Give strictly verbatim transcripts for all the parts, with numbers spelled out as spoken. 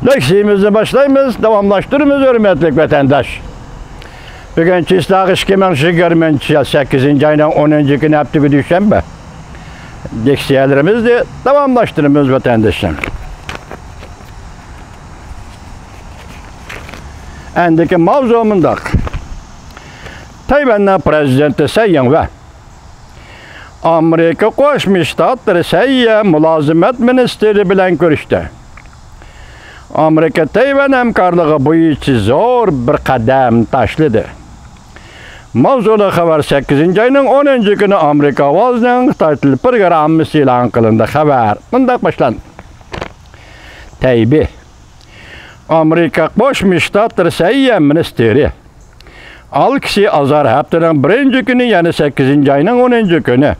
لېكسىيىمىزنى باشلايمىز، داۋاملاشتۇرىمىز، ھۆرمەتلىك ۋەتەنداش. بۈگۈن چىسلاغ ئىككى مىڭ يىگىرمىنچى يىل سەككىزىنچى ئاينىڭ ئونىنچى كۈنى، ھەپتىگە دۈشەنبە. لېكسىيەلىرىمىزنى داۋاملاشتۇرىمىز، ۋەتەنداشلار. ئەندىكى ماۋزۇ مۇنداق. تەيۋەننىڭ پىرېزىدېنتى سەي يىڭۋەن ئامېرىكا قوشما شتاتلىرى سەھىيە مۇلازىمەت مىنىستىرى بىلەن كۆرۈشتى. ئامېرىكا تەيۋەن ھەمكارلىقى بويىچە زور بىر قەدەم تاشلىدى. ماۋزۇلۇق خەۋەر سەككىزىنچى ئاينىڭ ئونىنچى كۈنى ئامېرىكا ئاۋازىنىڭ خىتاي تىلى پروگراممىسى ئېلان قىلىندى. خەۋەر مۇنداق باشلاندى. تەيبېي. ئامېرىكا قوشما شتاتلىرى سەھىيە مىنىستىرى ئالېكسېي ئازار ھەپتىنىڭ بىرىنچى كۈنى، يەنى سەككىزىنچى ئاينىڭ ئونىنچى كۈنى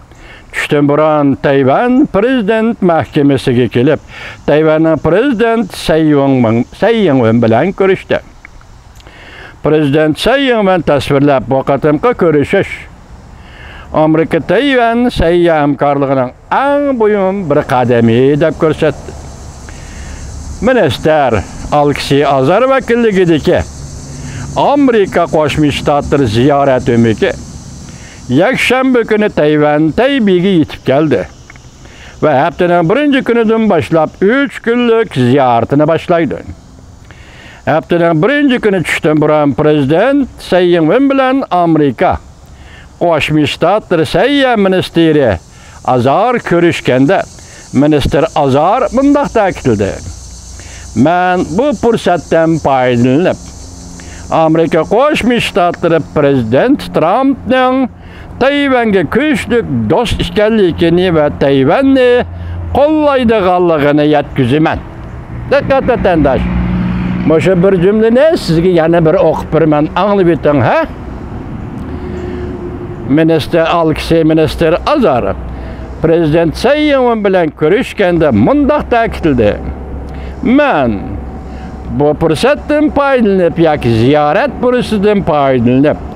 چۈشتىن بۇرۇن تەيۋەن پىرېزىدېنت مەھكىمىسىگە كېلىپ، تەيۋەننىڭ پىرېزىدېنتى سەي يىڭۋېن، سەي يىڭۋېن بىلەن كۆرۈشتى. پىرېزىدېنت سەي يىڭۋېن تەسۋىرلەپ، بۇ قېتىمقى كۆرۈشۈش ئامېرىكا تەيۋەن سەھىيە ھەمكارلىقىنىڭ ئەڭ مۇھىم بىر قەدىمى دەپ كۆرسەتتى. مىنىستىر ئالېكسېي ئازار ۋەكىللىكىدىكى ئامېرىكا قوشما شتاتلىرى زىيارەت ئۆمىكى يەكشەنبە كۈنى تەيۋەن تەيبېيگە يېتىپ كەلدى ۋە ھەپتىنىڭ بىرىنچى كۈنىدىن باشلاپ ئۈچ كۈنلۈك زىيارىتىنى باشلايدۇ. ھەپتىنىڭ بىرىنچى كۈنى چۈشتىن بۇرۇن پىرېزىدېنت سەي يىڭۋېن بىلەن ئامېرىكا قوشما شتاتلىرى سەھىيە مىنىستىرى ئازار كۆرۈشكەندە، مىنىستىر ئازار مۇنداق تەكىتلىدى: مەن بۇ پۇرسەتتىن پايدىلىنىپ، ئامېرىكا قوشما شتاتلىرى پىرېزىدېنتى ترامپنىڭ تەيۋەنگە كۈچلۈك دوست ئىكەنلىكىنى ۋە تەيۋەننى قوللايدىغانلىقىنى يەتكۈزىمەن. دىققەت، ۋەتەنداش! مۇشۇ بىر جۈملىنى سىزگە يەنە بىر ئوقۇپ بېرىمەن، ئاڭلىۋېتىڭ، ھە؟ مىنىستىر ئالېكسېي، مىنىستىر ئازار پىرېزىدېنت سەي يىڭۋېن بىلەن كۆرۈشكەندە مۇنداق تەكىتلىدى: مەن بۇ پۇرسەتتىن پايدىلىنىپ ياكى زىيارەت پۇرسىتىدىن پايدىلىنىپ،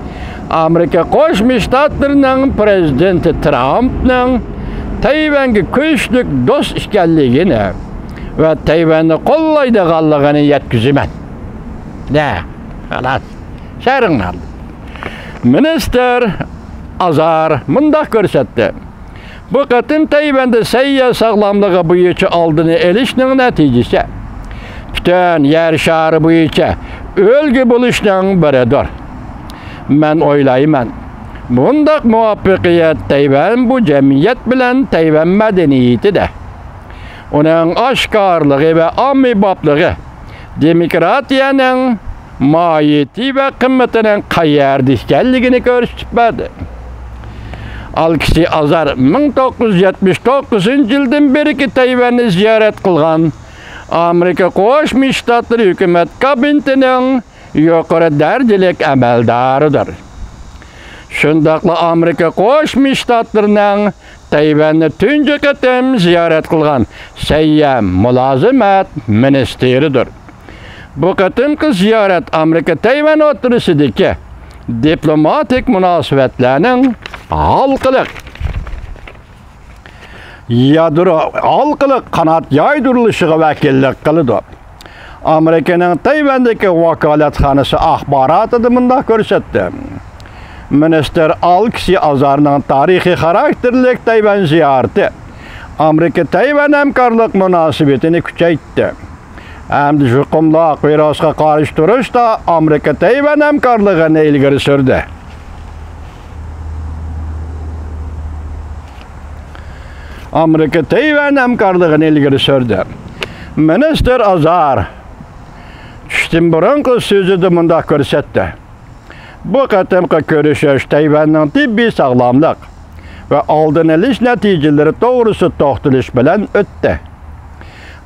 ئامېرىكا قوشما شتاتلىرىنىڭ پىرېزىدېنتى ترامپنىڭ تەيۋەنگە كۈچلۈك دوست ئىكەنلىكىنى ۋە تەيۋەننى قوللايدىغانلىقىنى يەتكۈزىمەن. نە، خالاس، شەرىڭ ئالدى. مىنىستىر ئازار مۇنداق كۆرسەتتى: بۇ قېتىم تەيۋەندە سەھىيە ساغلاملىقى بويىچە ئالدىنى ئېلىشنىڭ نەتىجىسى پۈتۈن يەر شارى بويىچە ئۈلگە بولۇشنىڭ بىرىدۇر. مەن ئويلايمەن، بۇنداق مۇۋەپپەقىيەت تەيۋەن بۇ جەمئىيەت بىلەن تەيۋەن مەدەنىيىتىدە، ئۇنىڭ ئاشكارىلىقى ۋە ئاممىبابلىقى، دېموكراتىيەنىڭ ماھىيىتى ۋە قىممىتىنىڭ قەيەردە ئىكەنلىكىنى كۆرسىتىپ بەردى. ئالېكسېي ئازار مىڭ توققۇز يۈز يەتمىش توققۇزىنچى يىلدىن بېرىكى تەيۋەننى زىيارەت قىلغان ئامېرىكا قوشما شتاتلىرى ھۆكۈمەت كابىنېتىنىڭ يۇقىرى دەرىجىلىك ئەمەلدارىدۇر. شۇنداقلا ئامېرىكا قوشما شتاتلىرىنىڭ تەيۋەننى تۇنجى قېتىم زىيارەت قىلغان سەھىيە مۇلازىمەت مىنىستىرىدۇر. بۇ قېتىمقى زىيارەت ئامېرىكا تەيۋەن ئوتتۇرىسىدىكى دىپلوماتىك مۇناسىۋەتلەرنىڭ ھالقىلىق يادرو ھالقىلىق قانات يايدۇرۇلۇشىغا ۋەكىللىك قىلىدۇ. ئامېرىكىنىڭ تەيۋەندىكى ۋاكالەتخانىسى ئاخباراتىدا مۇنداق كۆرسەتتى: مىنىستىر ئالېكسېي ئازارنىڭ تارىخىي خاراكتېرلىك تەيۋەن زىيارىتى ئامېرىكا تەيۋەن ھەمكارلىق مۇناسىۋىتىنى كۈچەيتتى ھەمدە يۇقۇملۇق ۋىرۇسقا قارشى تۇرۇشتا ئامېرىكا تەيۋەن ھەمكارلىقىنى ئىلگىرى سۈردى. ئامېرىكا تەيۋەن ھەمكارلىقىنى ئىلگىرى سۈردى. مىنىستىر ئازار چۈشتىن بۇرۇنقى سۆزىدە مۇنداق كۆرسەتتى: بۇ قېتىمقى كۆرۈشۈش تەيۋەننىڭ تېببىي ساغلاملىق ۋە ئالدىنى ئېلىش نەتىجىلىرى توغرىسىدا توختىلىش بىلەن ئۆتتى.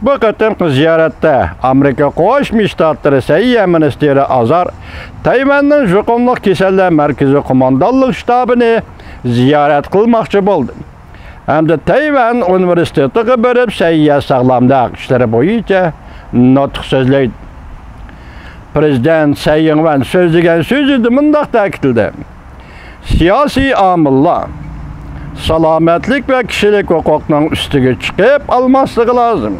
بۇ قېتىمقى زىيارەتتە ئامېرىكا قوشما شتاتلىرى سەھىيە مىنىستىرى ئازار تەيۋەننىڭ يۇقۇملۇق كېسەللەر مەركىزى قوماندانلىق شتابىنى زىيارەت قىلماقچى بولدى ھەمدە تەيۋەن ئۇنىۋېرسىتېتىغا بېرىپ سەھىيە ساغلاملىق ئىشلىرى بويىچە نۇتۇق سۆزلەيدۇ. پىرېزىدېنت سەي يىڭۋەن سۆزلىگەن سۆزىدە مۇنداق تەكىتلىدى: سىياسىي ئامىللار سالامەتلىك ۋە كىشىلىك ھوقۇقنىڭ ئۈستىگە چىقىپ ئالماسلىقى لازىم.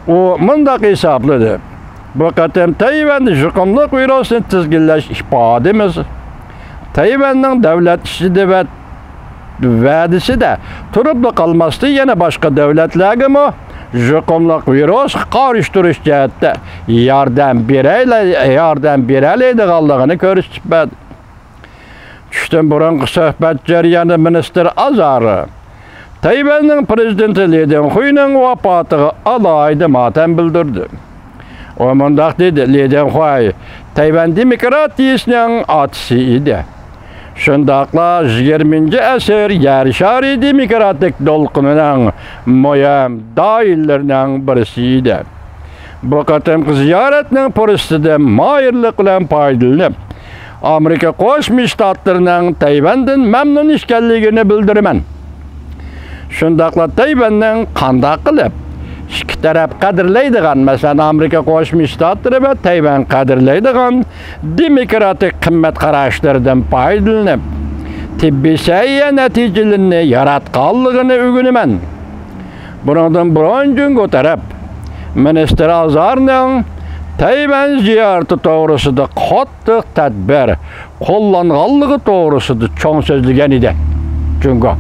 ئۇ مۇنداق ھېسابلىدى: بۇ قېتىم تەيۋەندە يۇقۇملۇق ۋىرۇسنى تىزگىنلەش ئىپادىمىز تەيۋەننىڭ دۆلەت ئىچىدە ۋە ۋەدىسىدە تۇرۇپلا قالماستىن، يەنە باشقا دۆلەتلەرگىمۇ يۇقۇملۇق ۋىرۇسقا قارشى تۇرۇش جەھەتتە ياردەم بېرەلەي-، ياردەم بېرەلەيدىغانلىقىنى كۆرسىتىپ بەردى. چۈشتىن بۇرۇنقى سۆھبەت جەريانىدا مىنىستىر ئازار تەيۋەننىڭ پىرېزىدېنتى لى دېنخۇينىڭ ۋاپاتىغا ئالاھىدە ماتەم بىلدۈردى. ئۇ مۇنداق دېدى: لى دېنخۇي تەيۋەن دېموكراتىيىسىنىڭ ئاتىسى ئىدى. شۇنداقلا يىگىرمىنچى ئەسىر يەر شارى دېموكراتىك دولقۇنىنىڭ مۇھىم داھىيلىرىنىڭ بىرسى ئىدى. بۇ قېتىمقى زىيارەتنىڭ پۇرسىتىدىن ماھىرلىق بىلەن پايدىلىنىپ، ئامېرىكا قوشما شتاتلىرىنىڭ تەيۋەندىن مەمنۇن ئىكەنلىكىنى بىلدۈرىمەن. شۇنداقلا تەيۋەننىڭ قانداق قىلىپ ئىككى تەرەپ قەدىرلەيدىغان، مەسىلەن، ئامېرىكا قوشما شتاتلىرى ۋە تەيۋەن قەدىرلەيدىغان دېموكراتىك قىممەت قاراشلىرىدىن پايدىلىنىپ، تېببىي سەھىيە نەتىجىلىرىنى ياراتقانلىقىنى ئۆگىنىمەن. بۇنىڭدىن بۇرۇن جۇڭگو تەرەپ مىنىستىر ئازارنىڭ تەيۋەن زىيارىتى توغرىسىدا قاتتىق تەدبىر قوللانغانلىقى توغرىسىدا چوڭ سۆزلىگەن ئىدى. جۇڭگو